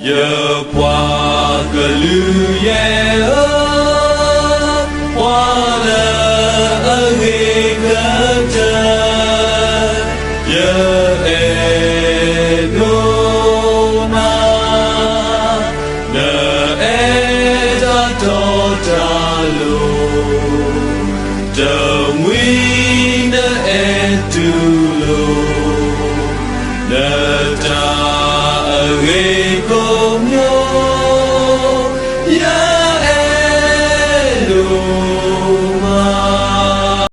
ယပှၤကလုာ်ယဲၢ်ဧၢ, ပှၤလၢအဂ့ၤကတၢၢ် ယအဲၣ်ဒိးနၤ, နအဲၣ်တၢ်တီတၢ်လိၤ, တမှံၤနအဲၣ်တူၢ်လိာ် နတၢ်အဂ့ၤကိးမံၤ, ယအဲၣ်ဒိးမး.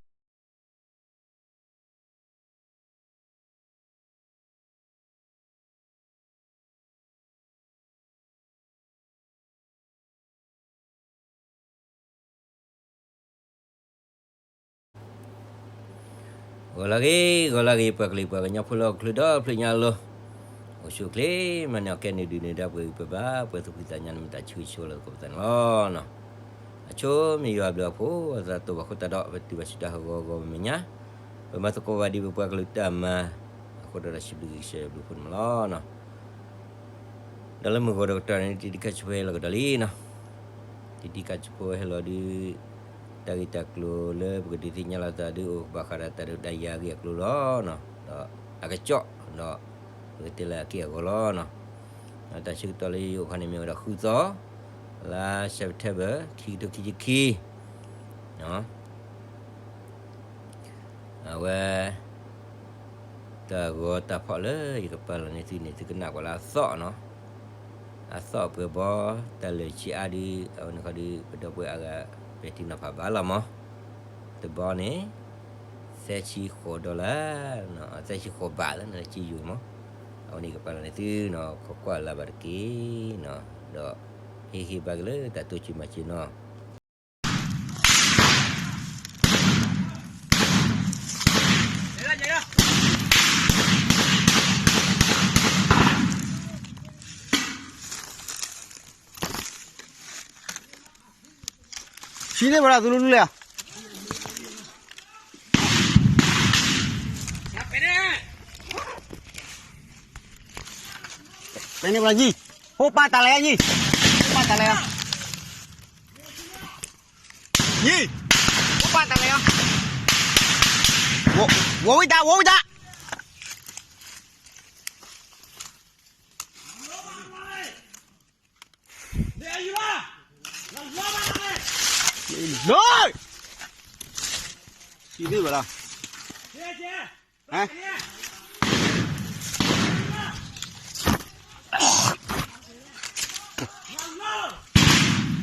ဂီၤလၢအဂ့ၤ, ဂီၤလၢအဂ့ၤ ပှၤကလုာ်ပှၤကညီဖိလၢဟီၣ်ခိၣ်ချၢဒီဖျၢၣ်ညါလီၤ. အိၣ်ဆူၣ်အိၣ်ချ့ မၤန့ၢ်အီၣ်ကဲနုာ်ဒုးနုာ်ဒါပှဲၤဂံၢ်ပှဲၤဘါ ပှဲၤသူၣ်ဖှံသးညီ နမ့ၢ်တၢ်ဆၢဂ့ၤဆၢဝါလီၤသကိးပသးန့ၣ်လီၤ. အဆိမ့ၢ်ယွၤအဘျုးအဖှိၣ် အသးတိၢ်ဘၣ်ဃိသတးဒီး ပတုၤဘၣ်ဆူတၢ်ဟးဂီၤဂီၤမဲာ်ညါ, ပမၤသကိးဘၣ်ဒံးပပှၤကလုာ်တၢ်မၤ အဃိဒီးတၢ်စံးဘျုးကစၢ်ယွၤအဘျုးအဖှိၣ်န့ၣ်လီၤ. ဒီးလၢမုၢ်ဂီၤဒီးကတီၢ်န့ၣ် တံၤတံၤခါဆူဖိဟဲလီၤကဒီးလံနီၤ. တံၤတံၤခါဆူဖိဟဲလီၤဒုး တၢ်ဂ့ၢ်တၢ်ကျိၤလၢပကဒုးသ့ၣ်ညါလိာ်သးဒုး အိၣ်ဘၣ်ဃးဒီးတၢ်ဒုးတၢ်ယၤအဂ့ၢ်အကျိၤလီၤ. ဒီးအကစီၣ်ဒီး ပကတဲလၢအက့ၢ်အဂီၤလီၤ. တၢ်ဆၢကတီၢ်လၢယအိၣ်ခါန့ၣ်မ့ၢ်ဝဲဒၣ်ဃုသီ လါ September ခံကထိခံဆံခံ အဝဲ တၢ်ဂီၤတၢ်ဖီၣ်လၢယကပာ်လီၤန့ၢ်သုန့ၣ် သုကနၣ်ကွၢ်လၢအသီၣ်နီၤ. အသီၣ်ပှဲၤဘီ တၢ်လၢာ်ဆံးအါဒုး အဝဲန့ၣ်ခီဒုး ပဒီပုၢ်ဝဲၢ်အါဂၤ ပဲာ်ထံနီၤဖးဘၣ်လီၤမး. တဘီန့ၣ် သၢဆံဃိး dollar, သၢဆံဃိးဘးလၢနကစံယိာ်မး. အဝဲန့ၣ်ကပာ်လီၤန့ၢ်သုနီၤ ခိးကွၢ်လၢ်ဘၣ်တက့ၢ်နီၤ. ဒီးဟ့ၣ်ဂံၢ်ဘါက့ၤလၢတၢ်တိစၢၤမၤစၢၤနီၤ. ဆံးန့ၢ်ဘၣ်လၢသုလူလူလဲၣ်. ပဲန့ၣ်ဘၣ်ယံၤ, ဟိပာ်တၢ်လဲၣ်ယံၤ, ဟိပာ်တၢ်လဲၣ်ယံၤ, ဟိပာ်တၢ်လဲၣ်ယံၤ, ဝဝံတၢ် ဝဝံတၢ် လၢ ဆံးန့ၢ်ဘၣ်လၢ ဟါ ဟ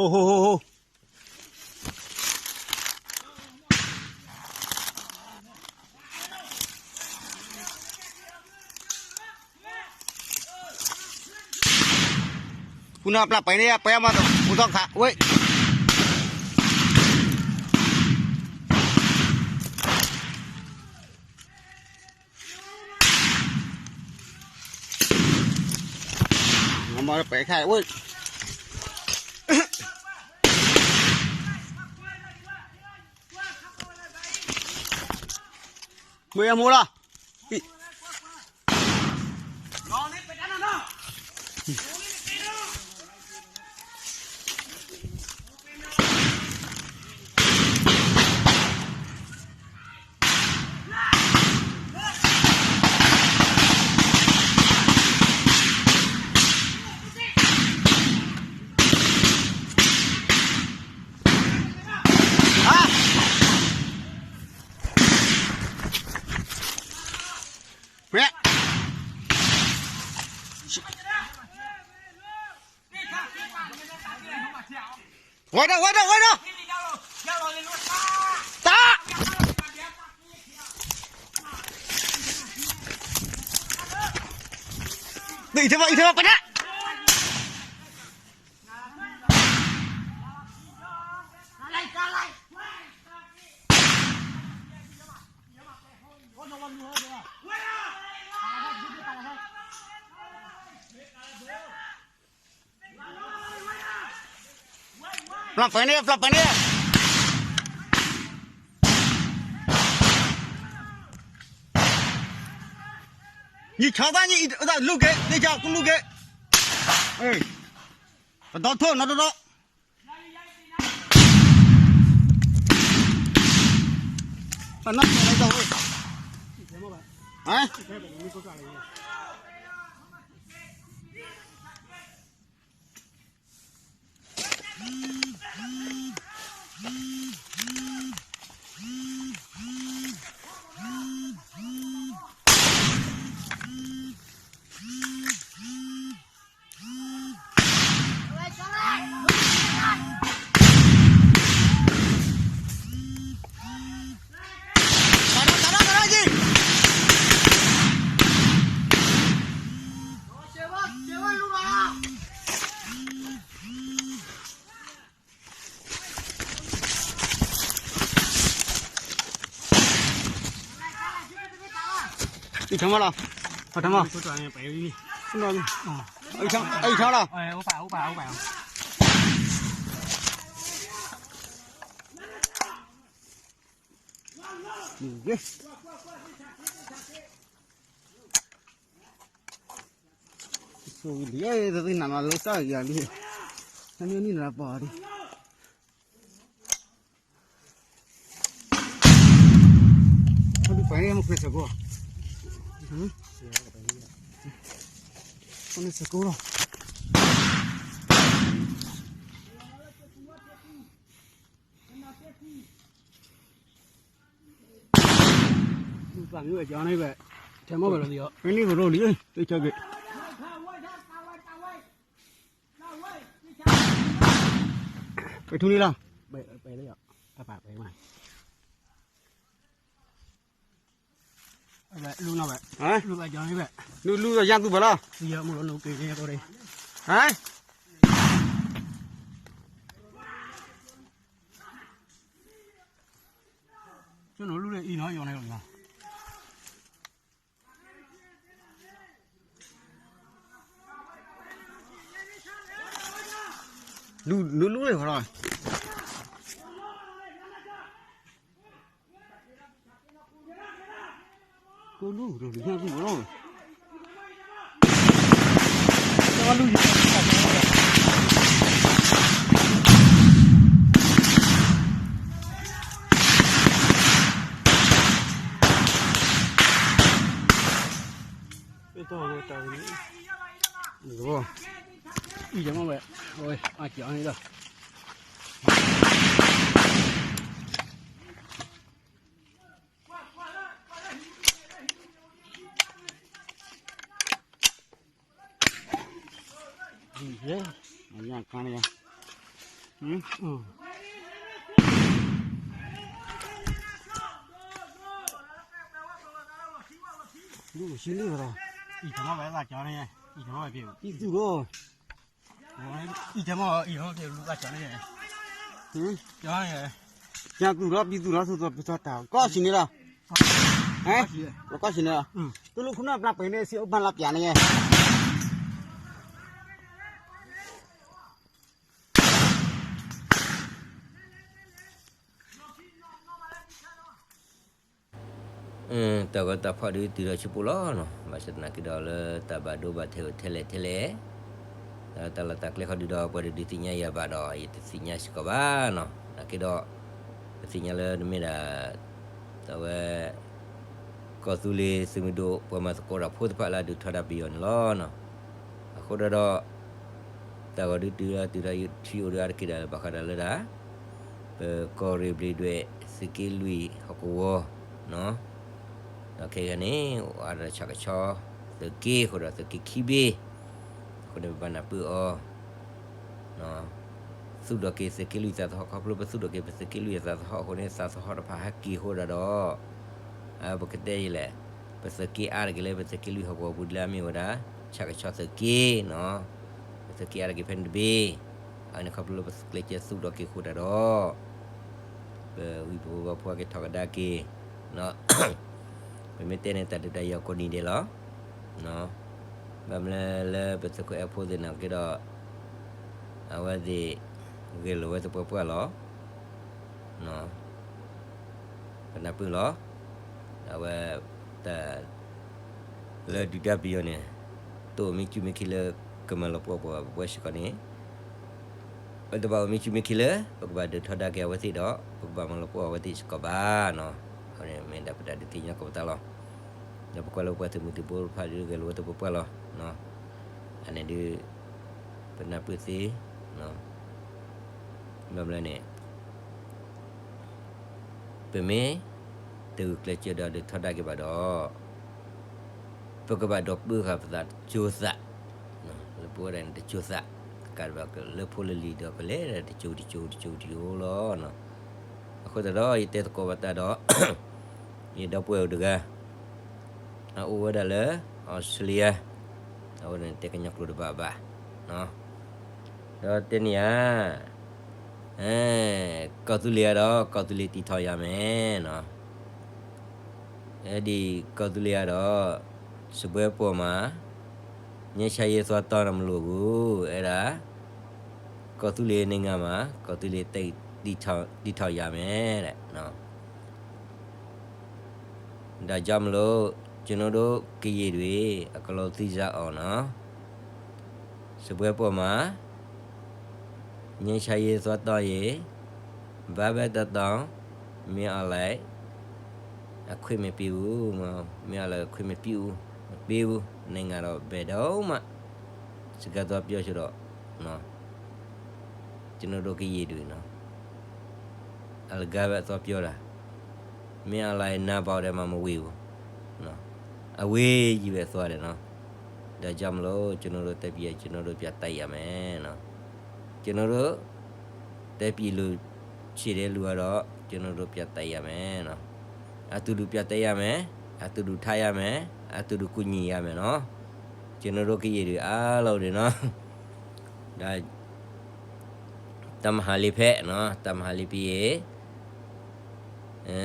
ိ ဟိ ဟိ ဟိ ဖုနၢ်ပျၢ်ပှဲၤန့ၣ် ပှဲၤမး ပူၤထီၣ်ခးဝဲ မ့ၢ်အမိၢ်လီၤ. ဝဲဒၣ် ဝဲဒၣ် ဝဲဒၣ်. အံၤထဲမး အံၤထဲမး ပဒၣ် ပျၢ်ပှဲၤန့ၣ် ပျၢ်ပှဲၤန့ၣ် ယံၤဆီသၣ် ယံၤလူၢ်က့ၤ သ့ၣ်ကၠီကလူၢ်က့ၤ ပဒီထိၣ်နီတဒီ ပနီၢ်ကလဲၤဒီးဝဲ အံၤထီမးလီၤ, အထီမး, အံၤထီလီၤ. ဆိၣ်ဂ့ၤလံ တသ့ၣ်နၤနီၤလၢစၢ်ဂ့ၤလံ, နမ့ၢ်နံၣ်နၤပီၤဒံး, ပှၤန့ၣ်မ့ၢ်ခွဲးစကိး, ခွဲးစကိးလီၤ. မ့ၢ်ဝဲကၠီန့ၣ်ဘၣ်, ထဲမ့ၢ်ဝဲလီၤလံ, မ့ၢ်န့ၢ်ပရိၣ်လံ, တၢ်ဆၢက့ၤ, ပထူန့ၣ်လီၤ, ပပာ်ပာ်ပာ်မး, လူနီၤဘၣ်, လူလူယၤသူၣ်ဘၣ်လီၤ, ယမ့ၢ်လီၤနက့ၤန့ၣ်, ဟါ နလူလၢဟီၣ်လီၤ, ကလူလၢညါသူၣ်လီၤ. အံၤမ့ၢ်ဝဲ, အကၠီန့ၣ်လီၤ. လူလီၤ, အံၤမ့ၢ်ဝဲ, အံၤမ့ၢ်ဝဲ, အံၤမ့ၢ်ဝဲ, အံၤမ့ၢ်ဝဲ, အံၤမ့ၢ်ဝဲ, ယၤသူၣ်လီၤ ပံသူၣ်လီၤ သူၣ်သီပသီတၢ် ကီၢ်ဆံးန့ၣ်လီၤ, ကီၢ်ဆံးန့ၣ်လီၤ, တူၢ်လိာ်ခိၣ်နၢ်ပျၢ်ပှဲၤန့ၣ် စံးအိၣ်ပၢ်လၢပျၢ်န့ၣ်, တၢ်ဂီၤတၢ်ဖီၣ်ဒုးတုၤထီၣ်ဆူပူၤလီၤနီၤ, ဘၣ်ဆၣ်သနာ်က့ဒီးလၢတၢ်ဘၣ်ဒိဘၣ်ထံးအိၣ်ထဲလဲၣ်ထဲလဲၣ်, ဒီးတၢ်လီၢ်တၢ်ကျဲဃီဒုးဒီး ပှၤတဒုးသ့ၣ်ညါယၤဘၣ်ဒီး ယတသ့ၣ်ညါစ့ၢ်ကီးဘၣ်နီၤ, သနာ်က့ဒီး ပသ့ၣ်ညါလၢနမ့ၢ်ဒၣ် တၢ်ဝဲ ကီၢ်သူလ့ၤသုးမုၢ်ဒိၣ် ပှၤမၤသကိးတၢ်ဖိတဖၣ်လၢအဒုးထီဒါပယီၤန့ၣ်လီၤ. အဃိဒီး တၢ်ဂီၤဒုးတုၤလၢတုၤထီၣ်ထံအိၣ်ဒုးအါတက့ၢ်ဒၣ်လၢဘၣ်ဃးဒီးလၢဒၣ် ပကီၢ်ရ့ၣ်ဘျံးဒွဲၣ် သုးက့လွံၢ်ဟီၣ်ကဝီၤ ဒီးခဲအံၤန့ၣ် အိၣ်အါဒီးဆၣ်ကဆီ သုးက့အဃိဒီးသုးက့ခံဘ့ၣ်, အဃိန့ၣ်ပဘၣ်နၢ်ပၢၢ်အီၤ သူၣ်ထီၣ်က့ၤသုးက့လွံၢ်သးသဟီၣ် ခီဖျိပသူၣ်ထီၣ်က့ၤပသုးက့လွံၢ်အသးသဟီၣ်အဃိန့ၣ် သးသဟီၣ်တဖၣ်ဟဲက့ၤအဃိဒၣ်ဒီး ပကတဲယလဲၣ်, ပသုးက့အါတက့ၢ်လၢပသုးက့လွံၢ်ဟီၣ်ကဝီၤပူၤဒ်လၢအမ့ၢ်ဝဲဒၣ် ဆၣ်ကဆီသုးက့နီၤ, ပသုးက့အါတက့ၢ်ဖဲန့ၣ်တဘ့ၣ်, အန့ၣ်ခီဖျိလၢပကျဲးစၢးသူၣ်ထီၣ်က့ၤဃိတၢ်ဒီး ပဝံဖိဝဲဖိက့ၤထီၣ်ကဒါက့ၤ, ပမ့ၢ်တဲန့ၣ်တၢ်ဒုးတၢ်ယၤကိးနံၤဒဲးလီၤ. ဘၣ်မနုၤလၢပသုးခိၣ်အဲၣ်ဖိသ့ၣ်န့ၣ်က့ဒီး အဝဲသ့ၣ် ဂဲၤလိာ်ဝဲသပှၢ်ပှၢ်လီၤ. ပနၢ်ပၢၢ်လီၤ. အဝဲ တၢ် လၢဒုၣ်ဒါပယီၤန့ၣ် တအိၣ်မ့ၢ်စုမ့ၢ်ခံလၢကမၤလီၤပှီၢ်ပှၤပဝဲစ့ၢ်ကီးန့ၣ်, တဘၣ်အိၣ်မ့ၢ်စုမ့ၢ်ခံလၢ ပကဘၣ်ဒုးထီဒါက့ၤအဝဲသ့ၣ်ဒီး ပကဘၣ်မၤလီၤပှီၢ်အဝဲသ့ၣ်စ့ၢ်ကီးဘၣ်နီၤ. အဝဲန့ၣ်မ့ၢ်ဒၣ်ပတၢ်ဒုးသ့ၣ်ညါကီးပသးလီၤ. ဒီးပကွၢ်လၢပှၤသုးမုၢ်သံၣ်ဘိတဖၣ်ဒုးဂဲၤလိာ်ဝဲသပှၢ်ပှၢ်လီၤ. အန့ၣ်ဒုး ပနၢ်ပၢၢ်သ့ ဘၣ်မနုၤန့ၣ် ပမ့ၢ်တဂုာ်ကျဲးစၢးဒီးဒုးထီဒါက့ၤဘၣ်ဒီး ပကဘၣ်ဒိးပၢဃာ်ပသးတစိၤသး, လၢပဝဲဒၣ်န့ၣ်တစိၤသး, တကးဒံးဘၣ်လၢဖိလၢလံၤဒီးကလဲၤတစိၤတစိၤတစိၤတစိၤလီၤ. အဃိသတးဒီး ယတဲသကိးဘၣ်တၢ်ဒီး ယဒီပုၢ်ဝဲၢ်အိၣ်တဂၤ အအိၣ်ဝဲဒၣ်လၢ အီစထြ့လယါ, အဝဲန့ၣ်တဲကညီကျိာ်တဘၣ်ဘၣ်, ဒီးတဲန့ၣ်ဧါ, ကီၢ်သူလ့ၤဧါဒီး ကီၢ်သူလ့ၤတံာ်ထီၣ်ယၤမဲာ်နီၤ, အဲဒ်ကီၢ်သူလ့ၤဧါဒီး စပွဲပေါ်မှာ ငြိမ်းချမ်းရေးသွားတောင်းတာမလို့ဘူး, အဲဒါ ကီၢ်သူလ့ၤနိုင်ငံမှာ ကီၢ်သူလ့ၤတံာ်ထီၣ် တံာ်ထီၣ်ယၤမဲာ် ဒါကြောင့်မလို့ ကျွန်တော်တို့ကရင်တွေ အကလောင်သီးစားအောင်နော်. စားပွဲပေါ်မှာ ငြိမ်းချမ်းရေးသွားတောင်းရင် ဘာပဲတောင်းတောင်း မင်းအောင်လှိုင် အခွင့်မပေးဘူးနော်. မင်းအောင်လှိုင် အခွင့်မပြုဘူး, မပေးဘူး. နိုင်ငံတော် ဘယ်တော့မှ စကားသွားပြောဆိုတော့နော်. ကျွန်တော်တို့ကရင်တွေနော် အလကားပဲသွားပြောတာ. မင်းအောင်လှိုင်နားပေါက်ထဲမှာမဝေဘူးနော်. အဝေးကြီးပဲသွားတယ်နော်. ဒါကြောင့်မလို့ ကျွန်တော်တို့တိုင်းပြည် ကျွန်တော်တို့ပြန်တိုက်ရမယ်နော်. ကျွန်တော်တို့တိုင်းပြည်လိုချင်တဲ့လူကတော့ ကျွန်တော်တို့ပြန်တိုက်ရမယ်နော်. အတူတူပြန်တိုက်ရမယ်, အတူတူထရရမယ်, အတူတူကူညီရမယ်နော်. ကျွန်တော်တို့ကရင်တွေအားလုံးတွေနော်. ဒါ တပ်မဟာလေးဖက်နော်, တပ်မဟာလေးပြီးရင် အဲ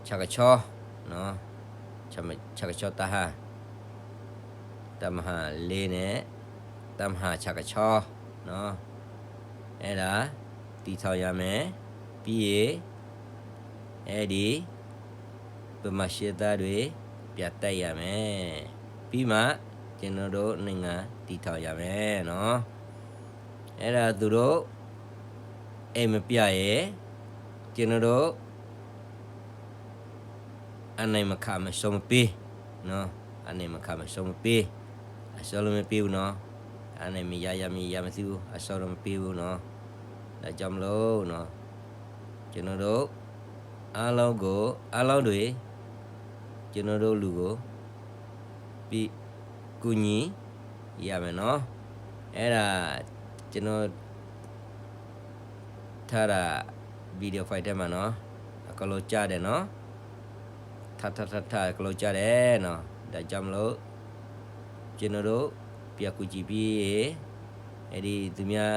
ဆၣ်ကဆီနော်, ဆၣ်ကဆီ တပ်မဟာလေးနဲ့ တပ်မဟာ ဆၣ်ကဆီနော်, အဲဒါ တည်ထောင်ရမယ်. ပြီးရင် အဲဒီ ဗမာစစ်သားတွေ ပြန်တိုက်ရမယ်. ပြီးမှ ကျွန်တော်တို့နိုင်ငံတည်ထောင်ရမယ်နော်. အဲ့ဒါသူတို့ အိမ်မပြန်ရင် ကျွန်တော်တို့ အနိုင်မခံမဆုံးမပေးနော်. အနိုင်မခံမဆုံးမပေး, အဆုံးလည်းမပေးဘူးနော်. အနိုင်မရရမရရမသိဘူး, အဆုံးတော့မပေးဘူးနော်. ဒါကြောင့်မလို့နော်, ကျွန်တော်တို့ အားလုံးကို အားလုံးတွေ ကျွန်တော်တို့လူကို ပြီး ကူညီရမယ်နော်. အဲ့ဒါ ကျွန်တော် ထားတာ video file ထဲမှာနော်, အကလောကျတယ်နော်. ထထထထ အကလောကျတယ်နော်. ဒါကြောင့်မလို့ ကျွန်တော်တို့ ပြန်ကူညီပြီးရင် အဲ့ဒီသူများ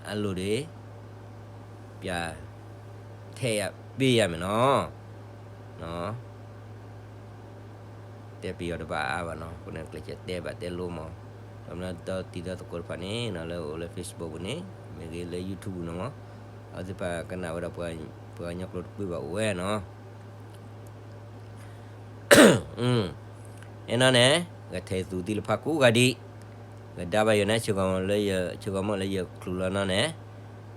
အလိုတွေ ပြန်ထည့်ရ ပေးရမယ်နော်. နော်. တဲပယီၤတဘၣ်အါဘၣ်နီၤ, အဃိန့ၣ် ကျဲးစၢးတဲဘၣ်တဲလိမး, ဒီးမနုၤဒီးတံၤဒီသကိးတဖၣ်န့ၣ်နီၤ လၢအိၣ်လၢ Facebook ပူၤန့ၣ်, မ့ၢ်ဂ့ၤလၢ YouTube ပူၤန့ၣ်မး, အဝဲသ့ၣ်တဖၣ်ကနၣ်ဝဲဒၣ် ပှၤကညီကျိာ်တပၢၢ်ဘၣ်အိၣ်ဝဲနီၤ. အဲၣ်နီၤန့ၣ် ကထဲးသူးသံလၢဖးကိးဂၤဒံး, ကဒါဘၣ်ယၤန့ၣ် ဆၢဂီၤမုၢ်လၢယ ဆၢဂီၤမုၢ်လၢယချုးလီၤနီၤန့ၣ်,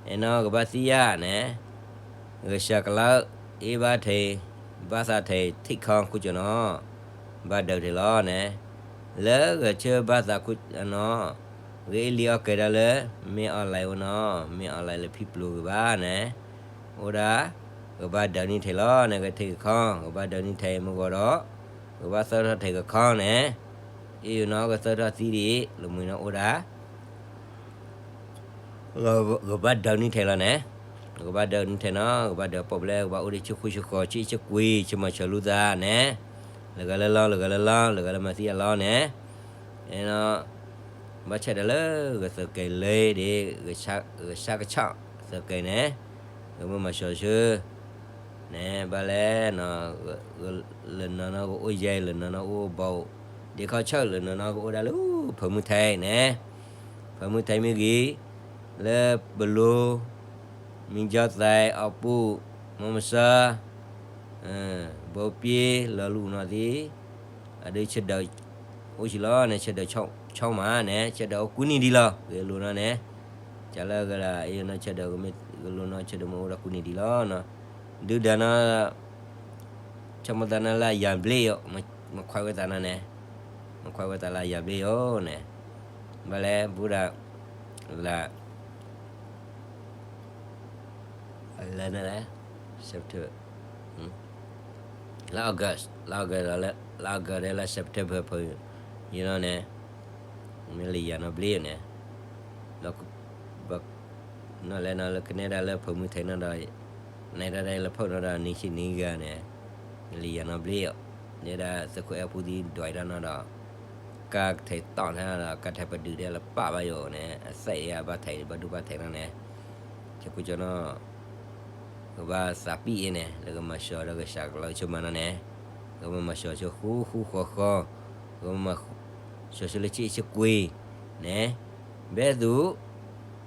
အဲၣ်နီၤကဘၣ်သံယၤန့ၣ်, ဂဲၤဆၢကလၢ အ့ဘၣ်ထဲး ဘၣ်သးထဲး ထံၣ်ခီခူကၠီနီၤ, ဘၣ်ဒၢးထဲးလီၤန့ၣ်, လၢဂဲၤဆၢဘၣ်သးခူနီၤ, ဂ့ၤလံအီၣ်ကဲၤဒၣ်လၢ မင်းအောင်လှိုင်ဝဲနီၤ, မင်းအောင်လှိုင်လၢဖံးပျိၤဂ့ၤဘၣ်န့ၣ်, အိၣ်ဒၣ် ကဘၣ်ဒၢးနံၣ်ထဲးလီၤန့ၣ်, ဂဲၤထဲးကခီ, ကဘၣ်ဒၢးနံၣ်ထဲးမုၢ်ဂီၤဒီး ကဘၣ်သၢထီၣ်ထဲးကခီန့ၣ်, အ့ၣ်နီၤ ကသၢထီၣ်သံဒံး လၢမုၢ်နီၤအိၣ်ဒၣ် ကဘၣ်ဒၢးနံၣ်ထဲးလီၤန့ၣ်, ကဘၣ်ဒၢးနံၣ်ထဲးနီၤ, ကဘၣ်ဒၢးပိာ်ဘျဲၣ်, ကဘၣ်အိၣ်ဒံးဆ့ကူဆ့ကီၤ ဆ့ဆ့ကွံာ် ဆ့မီၤဆၢလူသးန့ၣ်, လၢဂၤလၢလီၢ် လၢဂၤလၢလီၢ် လၢဂၤလၢမၤသံအလီၢ်န့ၣ်, ဘၣ်ဆၣ်ဒီးလၢဂဲၤသကဲးလၢဒၣ် ဂဲၤဆၢကဆၢသကဲးန့ၣ်, ဂဲၤမၤမၤစှၤဆၢ န့ၣ် ဘၣ်လဲၣ်, လၢနီၢ်နီၢ်ကအိၣ်ယဲၢ် လၢနီၢ်နီၢ်အိၣ်ဘီ ဒ့ခီဆၢၣ် လၢနီၢ်နီၢ်ကအိၣ်ဒၣ်လၢဖၢမုၢ်ထဲအံၤန့ၣ်, ဖၢမုၢ်ထဲမ့ၢ်ဂ့ၤ, လၢပလိၤ, မံကၠီသဲး အီၣ်ပူၣ်, မီမဆါ, ဘိပ့ လီၤလူၤနီၢ်သံ, အဒုးဆၢဒၢး အိၣ်ဆံလီၤန့ၣ် ဆၢဒၢးဆီမးန့ၣ် ဆၢဒၢးအိၣ်ကူနံၣ်ဒံးလီၤ ဂဲၤလိာ်နီၢ်န့ၣ်, ကလၢဂၤဒၣ်အံၤနီၢ်ဆၢဒၢး ဂဲၤလိာ်နီၢ်ဆၢဒၢးမ့ၢ်အိၣ်ဒီးကူနံၣ်ဒံးလီၤ, ဒုၣ်ဒါနီၢ် ဆိကမိၣ်သးနီၢ်လၢအယၤဘျ့ယိာ်, မခွဲးဝဲသးနီၢ်န့ၣ်, မခွဲးဝဲသးလၢအယၤဘျ့ယိာ်န့ၣ်, ဘၣ်လဲၣ် ဘူးဒၣ် လၢ လၢန့ၣ်လဲၣ် September, လၢ August, လၢ August လၢ လၢ August လၢ September ဖဲယံၤနီၢ်န့ၣ်, မ့ၢ်လၢယၤနီၢ်ဘျ့ယိာ်န့ၣ်, လၢ နီၢ်လဲၣ်နီၢ်လၢကနဲဒၣ်လၢဖၢမုၢ်ထဲနီၢ်ဒီး နဲဒၣ်လၢဖီၣ်နီၢ်ဒီးနံၣ်ဆံနံၣ်ဂၤန့ၣ်, လၢယၤနီၢ်ဘျ့ယိာ်, နဲဒၣ်သုးခိၣ်အဲၣ်ဖိသံဒွးတၢ်နီၢ်ဒီး, ကါကထဲးတီၢ်န့ၣ်ဒီး ကါထဲးပဒုးဒဲးလၢပၢ်ဘၣ်ယိာ်န့ၣ် အသဲးအဘၣ်ထဲးဘၣ်ဒိဘၣ်ထဲးနီၢ်န့ၣ်, ကကူကၠီနီၢ် ကဘၣ်သးပံၣ်အ့န့ၣ် လၢကမၤစှၤဒီးကစၢ်ကလီၤဆိမးနီၢ်န့ၣ်, ကမၤမၤစှၤဆိဃူဃူဃီဃီ, ကမၤမၤစှၤဆိလၢဆံးဆံးကွံာ်န့ၣ်, ဘဲသူ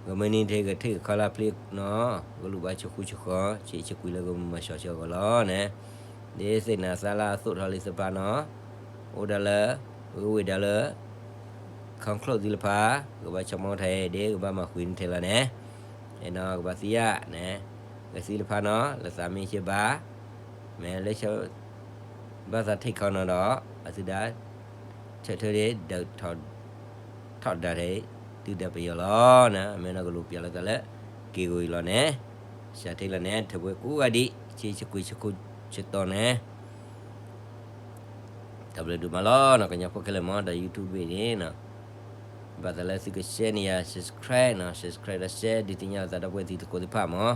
ကမၤနံၤထဲကထံၣ်ကခီလၢဖျ့နီၢ်, ကလူၤဘၣ်ဆိဃူဆိဃီ ဆံးဆံးကွံာ်လၢကမၤမၤစှၤဆိအဂီၢ်လီၤန့ၣ်, ဒ်သ့ၣ်နၤသးလၢအသိးထီၣ်လံသပှၢ်နီၢ်, အိၣ်ဒၣ်လၢ ဂ့ၤဝံၤဒၣ်လၢ ခီၣ်ချိၣ်သံလၢဖး ကဘၣ်ဆိကမိၣ်ထဲဒၣ် ကဘၣ်မၤဃံၤနထဲလီၤန့ၣ်, အဲၣ်နီၢ်ကဘၣ်သံယါန့ၣ်, ကသံလၢဖးနီၢ် လၢသးမ့ၢ်ဆ့ဘၣ်, မ့ၢ်လၢ ဘၣ်သးထံၣ်ခီနီၢ်ဒီး အသုဒၣ် ဆၢထၢၣ်ဒၣ် ဒၢးထီၣ် ထီၣ်ဒၣ်ထဲ သုဒၣ်ပယီၤလီၤန့ၣ်, မ့ၢ်နီၢ်ကလူၤပျးလီၤသးလၢ က့ၤဂီၤအံၤလီၤန့ၣ်, စးထီၣ်လီၤန့ၣ် ထၢဖှဲကိးဂၤဒံး ဆံးဆံးကွံာ်ဆံးခိၣ်ဆံးတီၤန့ၣ် တၢ်ဘျုးဒိၣ်မးလီၤနီၢ် ကညီဖိခဲလၢာ်မး ဒီး YouTube ဘ့ၣ်န့ၣ်နီၢ်, ဘၣ်သးလၢသုက share န့ၢ်ယၤ subscribe နီၢ်, subscribe ဒီး share ဒုးသ့ၣ်ညါလီၤသးဒီပုၢ်ဝဲၢ်သံသကိးသ့ၣ်တဖၣ်မး,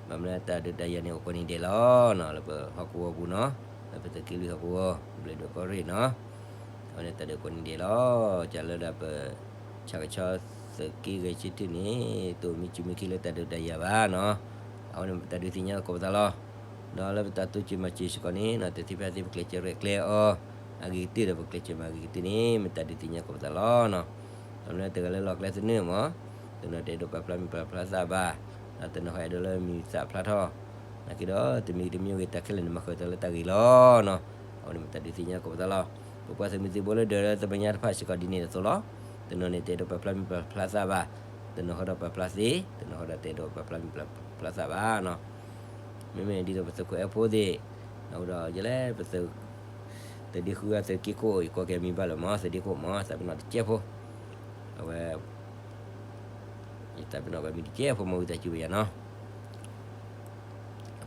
ဘၣ်မနုၤတၢ်ဒုးတၢ်ယၤန့ၣ်အိၣ်ကိးနံၤဒဲးလီၤနီၢ်, လၢပဟီၣ်ကဝီၤပူၤနီၢ်, လၢပသုးက့လွံၢ်ဟီၣ်ကဝီၤ ဘျဲၣ်ဒိၣ်ကီၢ်ရ့ၣ်နီၢ်, အဝဲန့ၣ်တၢ်ဒုးကိးနံၤဒဲးလီၤ, ကလၢဒၣ်ပ ဆၣ်ကဆီသုးက့ဂဲၤဆံထံၣ်န့ၣ် တအိၣ်မံစူမံခံလၢတၢ်ဒုးတၢ်ယၤဘၣ်နီၢ်, အဝဲန့ၣ်ပတၢ်ဒုးသ့ၣ်ညါသကိးပသးလီၤ, ဒီးလၢပတၢ်တိစၢၤမၤစၢၤစ့ၢ်ကီးန့ၣ်နီၢ်, တသ့ဖဲသ့ပကျဲးစၢးရဲၣ်ကျဲၤအီၤ အဂ့ၤကတၢၢ်ဒီးပကျဲးစၢးမၤအဂ့ၤကတၢၢ်န့ၣ် မ့ၢ်တၢ်ဒုးသ့ၣ်ညါသကိးပသးလီၤနီၢ်, အဝဲန့ၣ်တဂၤလၢလီၢ်ကျဲသနၢၣ်မး, တနီၤတအဲၣ်ဒိးပာ်ဖျါမံၤပာ်ဖျါသးဘၣ်, ဒီးတနီၤဃီအဲၣ်ဒိးလၢမံၤသးဖျါထီၣ်, နာ်က့ဒီးတမံၤတမံၤဂ့ၤ တၢ်ခဲလၢာ်န့ၣ် မၤဃုာ်တၢ်လၢတၢ်ဂ့ၤလီၤနီၢ်, အဝဲန့ၣ်မ့ၢ်တၢ်ဒုးသ့ၣ်ညါသကိးပသးလီၤ, ပပှၤသုးမုၢ်သံၣ်ဘိလၢဒၢးလၢတၢ်မဲာ်ညါတဖၣ်စ့ၢ်ကီးဒ်န့ၣ်အသိးလီၤ, တနီၤန့ၣ်တအဲၣ်ဒိးပာ်ဖျါမံၤပာ်ဖျါသးဘၣ်, တနီၤဃီဒီးပာ်ဖျါသ့, တနီၤဃီဒီးတအဲၣ်ဒိးပာ်ဖျါမံၤပာ်ဖျါသးဘၣ်နီၢ်, မ့မ့ၢ်ဒ်သိးပသုးခိၣ်အဲၣ်ဖိသ့ၣ်, အဃိဒီးယလဲၣ်ပသုး သုးဒ့ဃုဂၤသုးက့ခိၣ် ယကိးက့ၤမံၤဘၣ်လၢမး သုးဒ့ခိၣ်မး သးပ့ၤနီၣ်တကဲဖိ, အဝဲ ယသးပ့ၤနီၣ်ဘၣ်မံၤတကဲဖိ မ့ၢ်ဝံသးစူၤဝဲယၤနီၤ,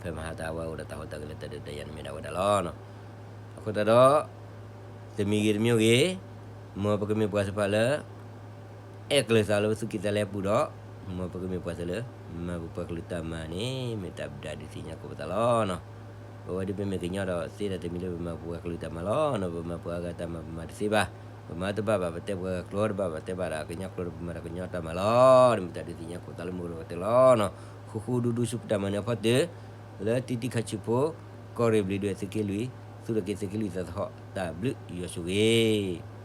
ဖဲမဟါတၢ်အဝဲအိၣ်ဒီးတၢ်ဟူးတၢ်ဂဲၤလၢတၢ်ဒုးတၢ်ယၤန့ၣ်မ့ၢ်ဒၣ်ဝဲဒၣ်လီၤ. အဃိသတးဒီး တမံၤဂ့ၤတမံၤဂ့ၤ, မ်ပကမ့ၢ်ပှၤသ့ၣ်တဖၣ်လၢ အဲၣ်ကျၢၤသးလၢပသူၣ်ကံၢ်သးလဲအပူၤဒီး, မ်ပကမ့ၢ်ပှၤသ့ၣ်လၢ မၤပပှၤကလုာ်တၢ်မၤန့ၣ် မ့ၢ်တၢ်ဒုးသ့ၣ်ညါကိးပသးလီၤ. ပဝဲဒၣ်ပမ့ၢ်ကညီဒီးသ့ဒီးတမံၤလၢပမၤပပှၤကလုာ်တၢ်မၤလီၤ. ပမၤပှၤအဂၤတၢ်မၤပမၤတသ့ဘၣ်, ပမၤတဘၣ်ဘၣ် ပတဲပှၤကျိာ်တဘၣ်ဘၣ် တဲဘၣ်ဒီးကညီကျိာ်ဒီးပမၤဒီးကညီတၢ်မၤလီၤ. မ့ၢ်တၢ်ဒုးသ့ၣ်ညါကိးပသးလၢမုၢ်ကရၢကတၢၢ်လီၤ. ဃူဃူဒူဒူဆူပတၢ်မၤနၢၤအဖီတၢၢ်, လၢတံၤတံၤခါဆူဖိ, ကီၢ်ရ့ၣ်ဘျံးဒွဲၣ်သုးက့လွံၢ်, သူၣ်ထီၣ်က့ၤသုးက့လွံၢ်သးသဟီၣ်, တၢ်ဘျုးယွၤဆိၣ်ဂ့ၤ